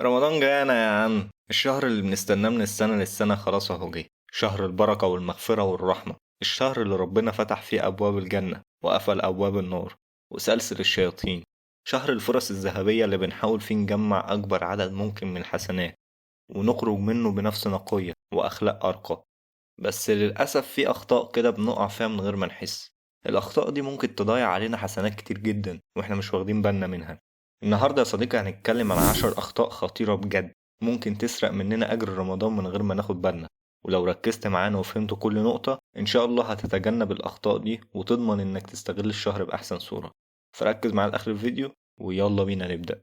رمضان جانا يا عم، الشهر اللي بنستناه من السنة للسنة خلاص اهو جه. شهر البركة والمغفرة والرحمة، الشهر اللي ربنا فتح فيه أبواب الجنة وقفل أبواب النار وسلسل الشياطين، شهر الفرص الذهبية اللي بنحاول فيه نجمع أكبر عدد ممكن من الحسنات ونخرج منه بنفس نقية وأخلاق أرقى. بس للأسف في أخطاء كده بنقع فيها من غير ما نحس. الأخطاء دي ممكن تضيع علينا حسنات كتير جدا وإحنا مش واخدين بالنا منها. النهاردة يا صديقي هنتكلم عن 10 أخطاء خطيرة بجد ممكن تسرق مننا أجر رمضان من غير ما ناخد بالنا، ولو ركزت معانا وفهمت كل نقطة إن شاء الله هتتجنب الأخطاء دي وتضمن إنك تستغل الشهر بأحسن صورة. فركز معايا لآخر الفيديو ويلا بينا نبدأ.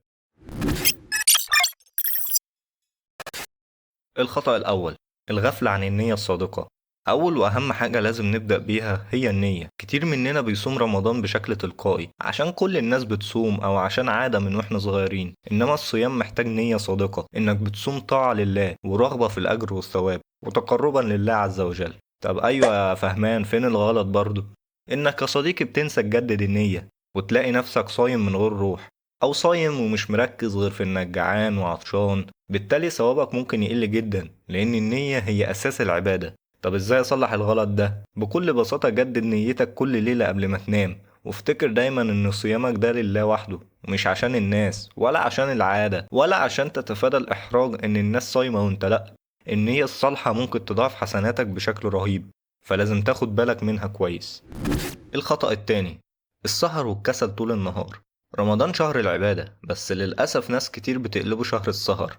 الخطأ الأول، الغفلة عن النية الصادقة. أول وأهم حاجة لازم نبدأ بيها هي النية. كتير مننا بيصوم رمضان بشكل تلقائي عشان كل الناس بتصوم أو عشان عادة من وإحنا صغيرين، إنما الصيام محتاج نية صادقة، إنك بتصوم طاعة لله ورغبة في الأجر والثواب وتقربا لله عز وجل. طب أيوة يا فهمان، فين الغلط برضو؟ إنك يا صديقي بتنسى تجدد النية وتلاقي نفسك صايم من غير روح، أو صايم ومش مركز غير في إنك جعان وعطشان، بالتالي ثوابك ممكن يقل جدا لأن النية هي أساس العبادة. طب إزاي أصلح الغلط ده؟ بكل بساطة جدد نيتك كل ليلة قبل ما تنام، وافتكر دايما إن صيامك ده لله وحده، ومش عشان الناس ولا عشان العادة ولا عشان تتفادى الإحراج إن الناس صايمة وإنت لأ. النية الصالحة ممكن تضاعف حسناتك بشكل رهيب، فلازم تاخد بالك منها كويس. الخطأ التاني، السهر والكسل طول النهار. رمضان شهر العبادة، بس للأسف ناس كتير بتقلبه شهر السهر،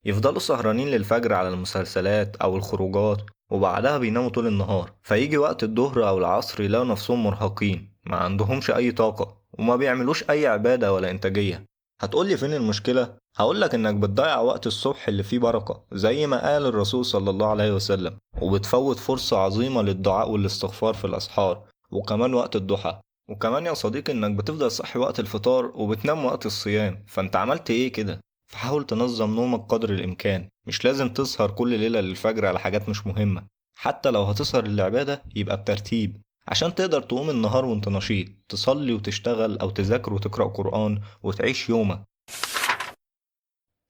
يفضلوا سهرانين للفجر على المسلسلات أو الخروجات وبعدها بيناموا طول النهار، فيجي وقت الظهر أو العصر يلاقوا نفسهم مرهقين ما عندهمش أي طاقة وما بيعملوش أي عبادة ولا إنتاجية. هتقولي فين المشكلة؟ هقولك إنك بتضيع وقت الصبح اللي فيه بركة زي ما قال الرسول صلى الله عليه وسلم، وبتفوت فرصة عظيمة للدعاء والاستغفار في الأسحار، وكمان وقت الضحى. وكمان يا صديقي إنك بتفضل صاحي وقت الفطار وبتنام وقت الصيام، فأنت عملت إيه كده؟ فحاول تنظم نومك قدر الإمكان، مش لازم تسهر كل ليلة للفجر على حاجات مش مهمة. حتى لو هتسهر للعبادة يبقى بترتيب عشان تقدر تقوم النهار وانت نشيط، تصلي وتشتغل أو تذاكر وتقرأ قرآن وتعيش يومك.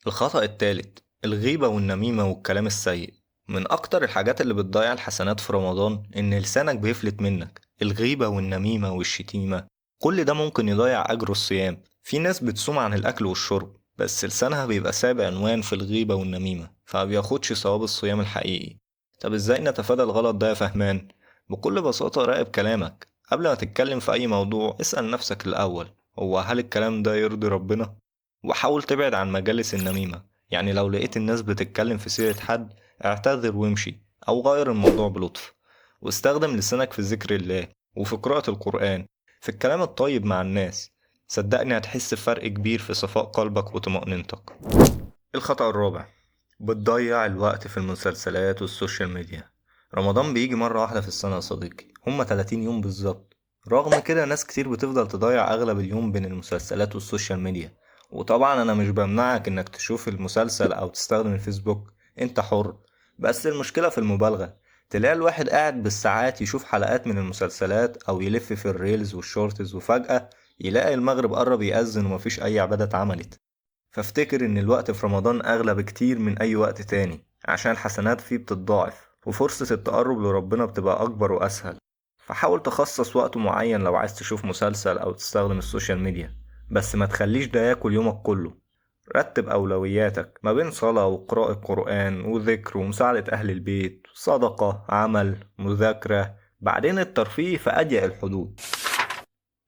الخطأ الثالث، الغيبة والنميمة والكلام السيء. من أكتر الحاجات اللي بتضيع الحسنات في رمضان إن لسانك بيفلت منك. الغيبة والنميمة والشتيمة كل ده ممكن يضيع أجر الصيام. في ناس بتصوم عن الأكل والشرب بس لسانها بيبقى سابع عنوان في الغيبة والنميمة، فمبياخدش ثواب الصيام الحقيقي. طب ازاي نتفادى الغلط ده يا فهمان؟ بكل بساطة راقب كلامك قبل ما تتكلم في أي موضوع. اسأل نفسك الأول، هو هل الكلام ده يرضي ربنا؟ وحاول تبعد عن مجالس النميمة، يعني لو لقيت الناس بتتكلم في سيرة حد اعتذر وامشي أو غير الموضوع بلطف. واستخدم لسانك في ذكر الله وفي قراءة القرآن، في الكلام الطيب مع الناس. صدقني هتحس بفرق كبير في صفاء قلبك وطمأنينتك. الخطأ الرابع، بتضيع الوقت في المسلسلات وال social media. رمضان بيجي مرة واحدة في السنة يا صديقي، هما 30 يوم بالظبط. رغم كده ناس كتير بتفضل تضيع أغلب اليوم بين المسلسلات وال social media. وطبعا أنا مش بمنعك إنك تشوف المسلسل أو تستخدم الفيسبوك، أنت حر، بس المشكلة في المبالغة. تلاقي الواحد قاعد بالساعات يشوف حلقات من المسلسلات أو يلف في ال reels وال shorts، وفجأة يلاقي المغرب قرب يأذن ومفيش أي عبادة اتعملت. فافتكر إن الوقت في رمضان أغلى بكتير من أي وقت تاني، عشان الحسنات فيه بتتضاعف وفرصة التقرب لربنا بتبقى أكبر وأسهل. فحاول تخصص وقت معين لو عايز تشوف مسلسل أو تستخدم ال social media، بس ما تخليش ده ياكل يومك كله. رتب أولوياتك ما بين صلاة وقراءة قرآن وذكر ومساعدة أهل البيت، صدقة، عمل، مذاكرة، بعدين الترفيه في أضيق الحدود.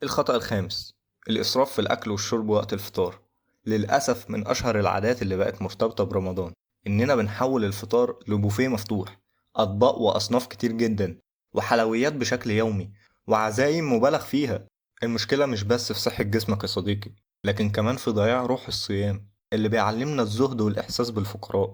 الخطأ الخامس، الإسراف في الأكل والشرب وقت الفطار. للأسف من أشهر العادات اللي بقت مرتبطة برمضان إننا بنحول الفطار لبوفيه مفتوح، أطباق وأصناف كتير جدا وحلويات بشكل يومي وعزايم مبالغ فيها. المشكلة مش بس في صحة جسمك يا صديقي، لكن كمان في ضياع روح الصيام اللي بيعلمنا الزهد والإحساس بالفقراء.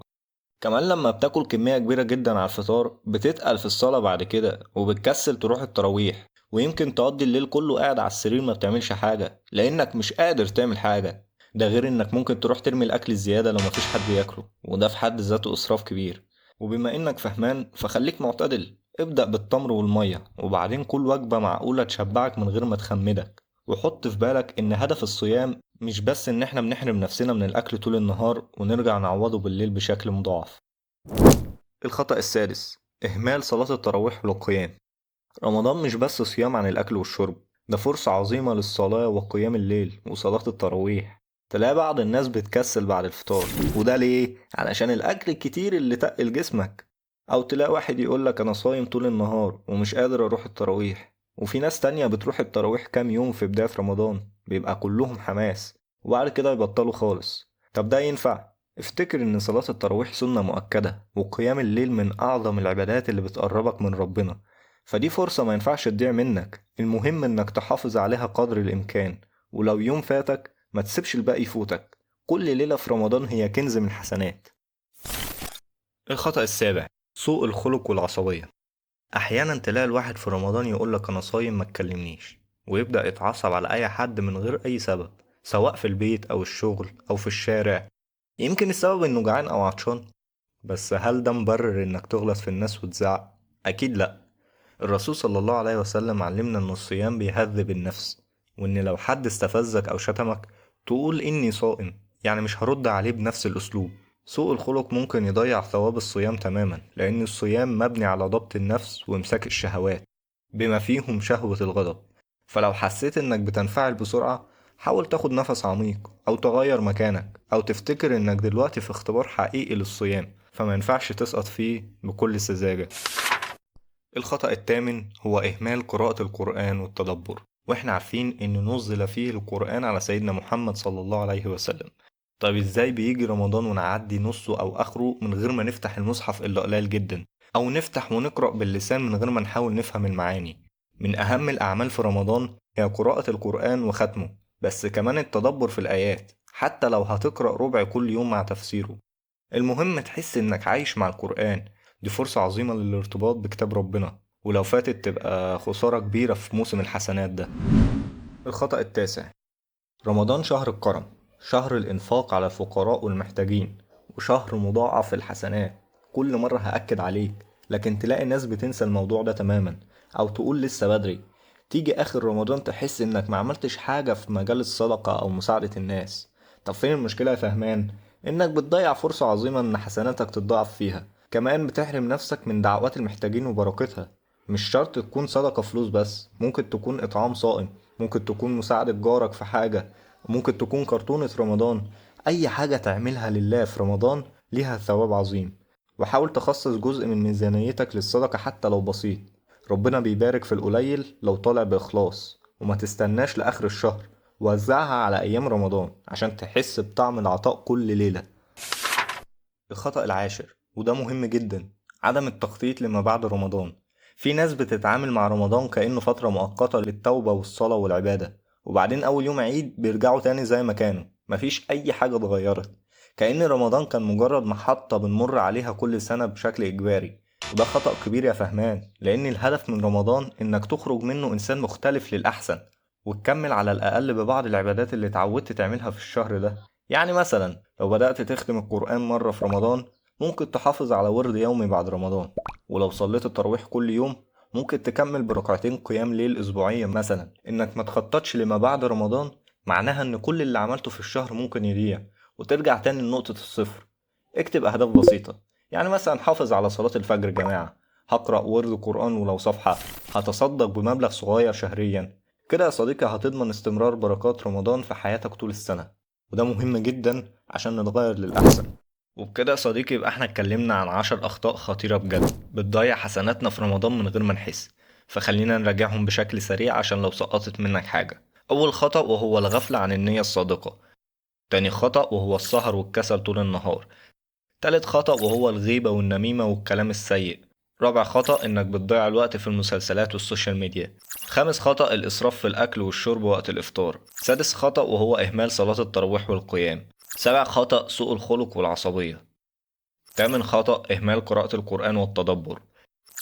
كمان لما بتاكل كمية كبيرة جدا على الفطار بتتقل في الصلاة بعد كده وبتكسل تروح التراويح، ويمكن تقضي الليل كله قاعد على السرير ما بتعملش حاجة لأنك مش قادر تعمل حاجة. ده غير إنك ممكن تروح ترمي الأكل الزيادة لو مفيش حد ياكله، وده في حد ذاته إسراف كبير. وبما إنك فهمان فخليك معتدل، ابدأ بالتمر والمية وبعدين كل وجبة معقولة تشبعك من غير ما تخمدك. وحط في بالك إن هدف الصيام مش بس إن إحنا بنحرم نفسنا من الأكل طول النهار ونرجع نعوضه بالليل بشكل مضاعف. الخطأ السادس، إهمال صلاة التراويح والقيام. رمضان مش بس صيام عن الأكل والشرب، ده فرصة عظيمة للصلاة وقيام الليل وصلاة التراويح. تلاقي بعض الناس بتكسل بعد الفطار، وده ليه؟ علشان الأكل الكتير اللي تقل جسمك. أو تلاقي واحد يقولك أنا صايم طول النهار ومش قادر أروح التراويح. وفي ناس تانية بتروح التراويح كام يوم في بداية رمضان، بيبقى كلهم حماس، وبعد كده يبطلوا خالص. طب ده ينفع؟ افتكر إن صلاة التراويح سنة مؤكدة، وقيام الليل من أعظم العبادات اللي بتقربك من ربنا، فدي فرصة ما ينفعش تضيع منك. المهم إنك تحافظ عليها قدر الإمكان، ولو يوم فاتك ما تسيبش الباقي يفوتك. كل ليلة في رمضان هي كنز من الحسنات. الخطأ السابع، سوء الخلق والعصبية. أحيانا تلاقي الواحد في رمضان يقولك أنا صايم ما تكلمنيش، ويبدأ يتعصب على أي حد من غير أي سبب، سواء في البيت أو الشغل أو في الشارع. يمكن السبب إنه جعان أو عطشان، بس هل ده مبرر إنك تغلط في الناس وتزعق؟ أكيد لأ. الرسول صلى الله عليه وسلم علمنا إن الصيام بيهذب النفس، وإن لو حد استفزك أو شتمك تقول إني صائم، يعني مش هرد عليه بنفس الأسلوب. سوء الخلق ممكن يضيع ثواب الصيام تماما، لأن الصيام مبني على ضبط النفس وإمساك الشهوات بما فيهم شهوة الغضب. فلو حسيت إنك بتنفعل بسرعة، حاول تاخد نفس عميق أو تغير مكانك، أو تفتكر إنك دلوقتي في اختبار حقيقي للصيام، فما ينفعش تسقط فيه بكل سذاجة. الخطأ الثامن هو إهمال قراءة القرآن والتدبر. وإحنا عارفين إن نزل فيه القرآن على سيدنا محمد صلى الله عليه وسلم. طيب إزاي بيجي رمضان ونعدي نصه أو آخره من غير ما نفتح المصحف إلا قليل جدا، أو نفتح ونقرأ باللسان من غير ما نحاول نفهم المعاني؟ من أهم الأعمال في رمضان هي قراءة القرآن وختمه، بس كمان التدبر في الآيات، حتى لو هتقرأ ربع كل يوم مع تفسيره. المهم تحس إنك عايش مع القرآن. دي فرصة عظيمة للارتباط بكتاب ربنا، ولو فاتت تبقى خسارة كبيرة في موسم الحسنات ده. الخطأ التاسع، رمضان شهر الكرم، شهر الإنفاق على الفقراء والمحتاجين، وشهر مضاعف الحسنات. كل مرة هأكد عليك، لكن تلاقي الناس بتنسى الموضوع ده تماما، أو تقول لسه بدري. تيجي آخر رمضان تحس إنك ما عملتش حاجة في مجال الصدقة أو مساعدة الناس. طب فين المشكلة يا فهمان؟ إنك بتضيع فرصة عظيمة إن حسناتك تتضاعف فيها. كمان بتحرم نفسك من دعوات المحتاجين وبركتها. مش شرط تكون صدقة فلوس بس، ممكن تكون إطعام صائم، ممكن تكون مساعدة جارك في حاجة، ممكن تكون كرتونة رمضان. أي حاجة تعملها لله في رمضان ليها ثواب عظيم. وحاول تخصص جزء من ميزانيتك للصدقة حتى لو بسيط. ربنا بيبارك في القليل لو طالع بإخلاص، وما تستناش لآخر الشهر، وزعها على أيام رمضان عشان تحس بطعم العطاء كل ليلة. الخطأ العاشر، وده مهم جدا، عدم التخطيط لما بعد رمضان. في ناس بتتعامل مع رمضان كأنه فترة مؤقتة للتوبة والصلاة والعبادة، وبعدين أول يوم عيد بيرجعوا تاني زي ما كانوا، مفيش أي حاجة اتغيرت، كأن رمضان كان مجرد محطة بنمر عليها كل سنة بشكل إجباري. وده خطأ كبير يا فهمان، لأن الهدف من رمضان إنك تخرج منه إنسان مختلف للأحسن، وتكمل على الأقل ببعض العبادات اللي اتعودت تعملها في الشهر ده. يعني مثلا لو بدأت تختم القرآن مرة في رمضان، ممكن تحافظ على ورد يومي بعد رمضان، ولو صليت التراويح كل يوم ممكن تكمل بركعتين قيام ليل أسبوعيا مثلا. إنك ما تخططش لما بعد رمضان معناها إن كل اللي عملته في الشهر ممكن يضيع وترجع تاني لنقطة الصفر. اكتب أهداف بسيطة، يعني مثلا حافظ على صلاة الفجر جماعة، هقرأ ورد قرآن ولو صفحة، هتصدق بمبلغ صغير شهريا. كده يا صديقي هتضمن استمرار بركات رمضان في حياتك طول السنة، وده مهم جدا عشان نتغير للأحسن. وبكده يا صديقي يبقى احنا اتكلمنا عن 10 أخطاء خطيرة بجد بتضيع حسناتنا في رمضان من غير ما نحس، فخلينا نراجعهم بشكل سريع عشان لو سقطت منك حاجة. أول خطأ وهو الغفلة عن النية الصادقة. تاني خطأ وهو السهر والكسل طول النهار. تالت خطأ وهو الغيبة والنميمة والكلام السيء. رابع خطأ إنك بتضيع الوقت في المسلسلات وال social media. خامس خطأ الإسراف في الأكل والشرب وقت الإفطار. سادس خطأ وهو إهمال صلاة التراويح والقيام. سابع خطأ سوء الخلق والعصبية. تامن خطأ إهمال قراءة القرآن والتدبر.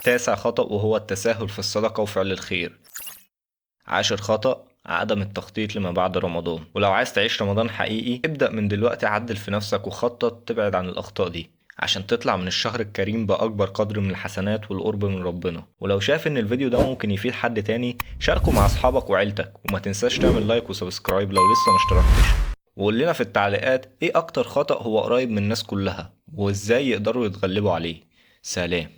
تاسع خطأ وهو التساهل في الصدقة وفعل الخير. عاشر خطأ عدم التخطيط لما بعد رمضان. ولو عايز تعيش رمضان حقيقي ابدأ من دلوقتي، عدل في نفسك وخطط تبعد عن الأخطاء دي عشان تطلع من الشهر الكريم بأكبر قدر من الحسنات والقرب من ربنا. ولو شايف ان الفيديو ده ممكن يفيد حد تاني شاركه مع أصحابك وعيلتك، وما تنساش تعمل like و subscribe لو لسه ما اشتركتش. وقول لنا في التعليقات ايه اكتر خطأ هو قريب من الناس كلها وازاي يقدروا يتغلبوا عليه. سلام.